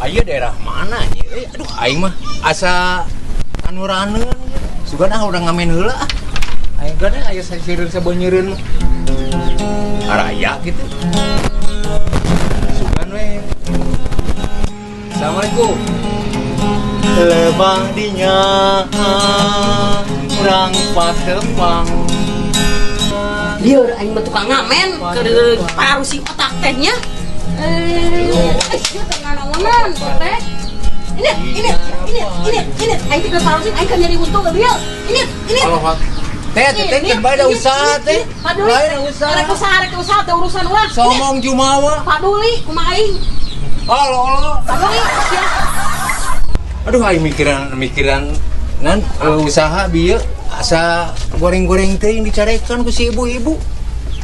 Aya daerah mana ya? Eh, aduh, aing mah asa anu raneun. Sugan ah, urang ngamen heula ah. Aing kan aya sasireun sabeunyereun mah. Araya gitu. Sugan we. Assalamualaikum. Lebah dinya urang patepang. Lieur aing mah tukang ngamen keur parusi otak teh nya. Eh, ieu teh nganaonan teh. Ini, ini, ini, ini, ini, aing teh keur parusi, aing keur nyari untung ke. Ini, ini. Kalau teh teh teh kan bae da usaha teh. Paduli. Lain usaha. Rek usaha teh urusan urang. Somong jumawa. Paduli kumaha aing. Allah Allah. Paduli sia. Aduh, aing mikiran mikiran nan usaha bieu asa goreng-goreng teh yang dicarekan ku si ibu-ibu.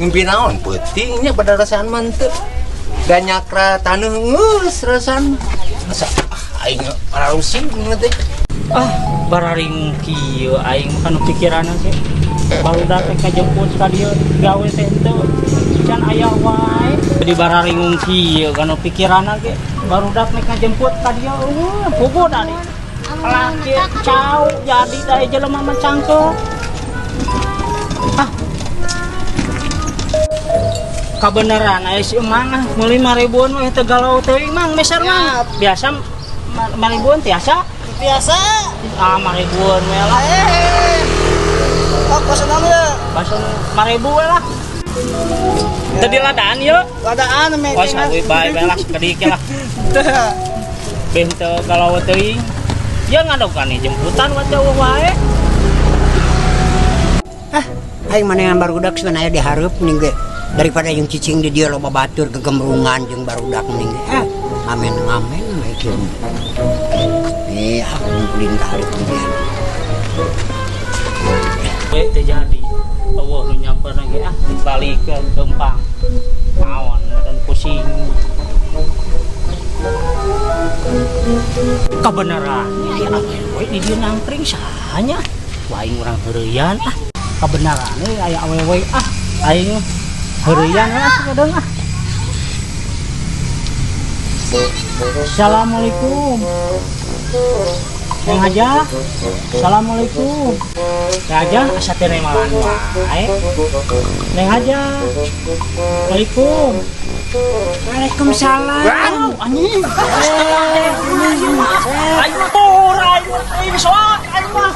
Mimpi naon peuting nya pada rasaan mah teu. Da nyakra taneuh geus rasaan mah. Asa ah, aing pararusing teh. Ah, bararing kieu aing mah kanu pikiranna sih. Barudak teh kajemput ka dieu gawe teh henteu can aya wae. Jadi bararingung kieu kanu pikiranna ge barudak nek ngajemput ka dieu eueuh puguh da di. Laki cau jadi da jelema mah cangkeul. Ah. Kabeneran aya si emang ah meuli 5 ribuan we teu galau teuing, Mang, meser, Mang. Biasa 5 ribuan tiasa? Biasa. Ah, 5 ribuan we lah. Eh. Oh, kosan ya. Baso 5 ribu we lah. Teu diladaan yeuh. Ladaan me. Oh, sawi bae bae lah sakedik lah. Beh teu galau teuing. Ya ngadokan nih jemputan wa teu wae. Ah, aing manengan barudak sugan aya di hareup ning ge. Daripada jeung cicing di dieu loba batur gegembrungan jeung barudak mending ge. Ah, ngamen-ngamen we kieu. Eh, aku ngumpulin ka hareup kemudian. We teu jadi. Eueuh nu nyamper ge ah dibalikeun gempang. Naon dan pusing. Kebenaran aya awewe di dieu nangkring sahanya. Wah, aing urang heureuyan ah. Kebenaran we aya awewe ah. Aing heureuyan ah sakedeung ah. Assalamualaikum. Neng Haja. Assalamualaikum. Neng Haja asa teh nemalan wae. Neng Haja. Assalamualaikum. Waalaikumsalam. Wow, anjing. Aing mah tur, aing mah aing soak, aing mah.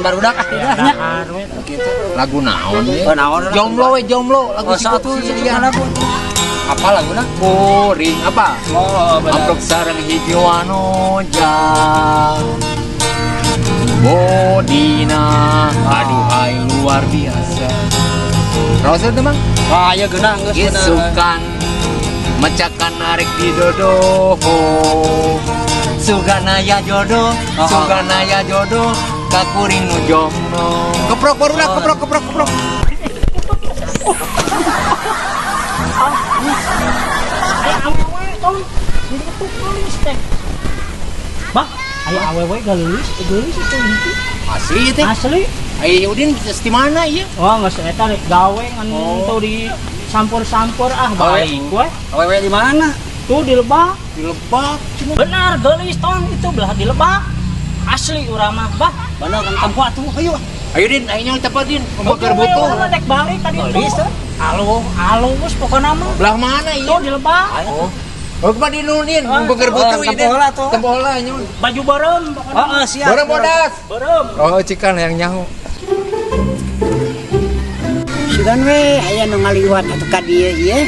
Barudak ah Ya, dahar we. Lagu naon ye? Oh, naon lah. Jomblo we jomblo lagu Oh, si satu si satu Dian. lagu. Apa laguna? Kuring apa? Oh, Amplop sareng hijauan oja. Bodina, aduhai luar biasa. Raos teh, Mang? Wah, ya geunah geus bener. Isukan mecakan narik di dodoho. Sugana ya jodoh, Oh. sugana ya jodoh, kakuring nu jomblo. Keprok barudak, keprok keprok keprok. Aya awewe tong. Diketuk geulis teh. Bah, aya awewe geulis, geulis itu hiji. Asli teh. Asli. Ayo Udin di mana ieu? Wah, geus eta rek gawe ngan Oh. teu di sampur-sampur ah balik we. Awewe di mana? Tuh di lebak. Di Lebak cuma. Benar, geulis tong itu belah di Lebak. Asli urang mah, bah. Bener kan tempo atuh. Ayo. Ayo Din, ayo nyong tepat Din, membakar Oke, butuh. urang mah rek balik tadi Geulis tuh. tuh. Alo, alus pokona mah. Belah mana ieu? Tuh di Lebak. Oh. Oh, kemana Din Din? Membakar butuh Oh, ieu Din. tempo heula tuh. Tempo heula nyong. Baju beureum pokona. Heeh, siap. Bareng bodas. Beureum. Oh, cikan yang nyaho. Sugan we aya nu ngaliwat atuh ka dieu ieu.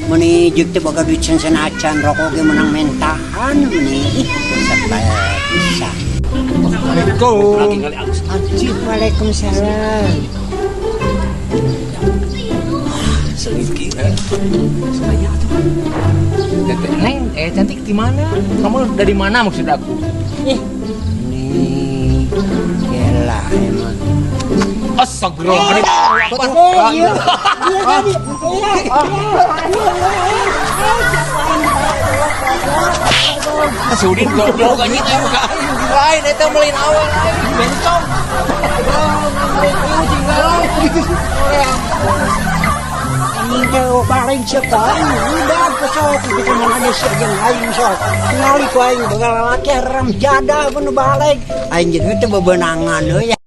Meuni jeung teu boga duit sen acan rokok ge meunang mentahan meuni ih sabar bisa. Assalamualaikum. Waalaikumsalam. Seliki. Teteh, Neng, cantik di mana? Kamu dari mana maksud aku? Ih, ini gela emang. Astagfirullah. Eh, iya. Iya tadi. Iya. Si Udin goblok anjing aing ka aing lain eta meulin awal aing bencong. Goblok, ngambilin kucing galau. Anjing teh paling sia ka aing udah kesok itu mana ada sia jeung aing sok. Ngali ku aing boga lalaki haram jadah nu balik. Aing jeung teh bebenangan euy.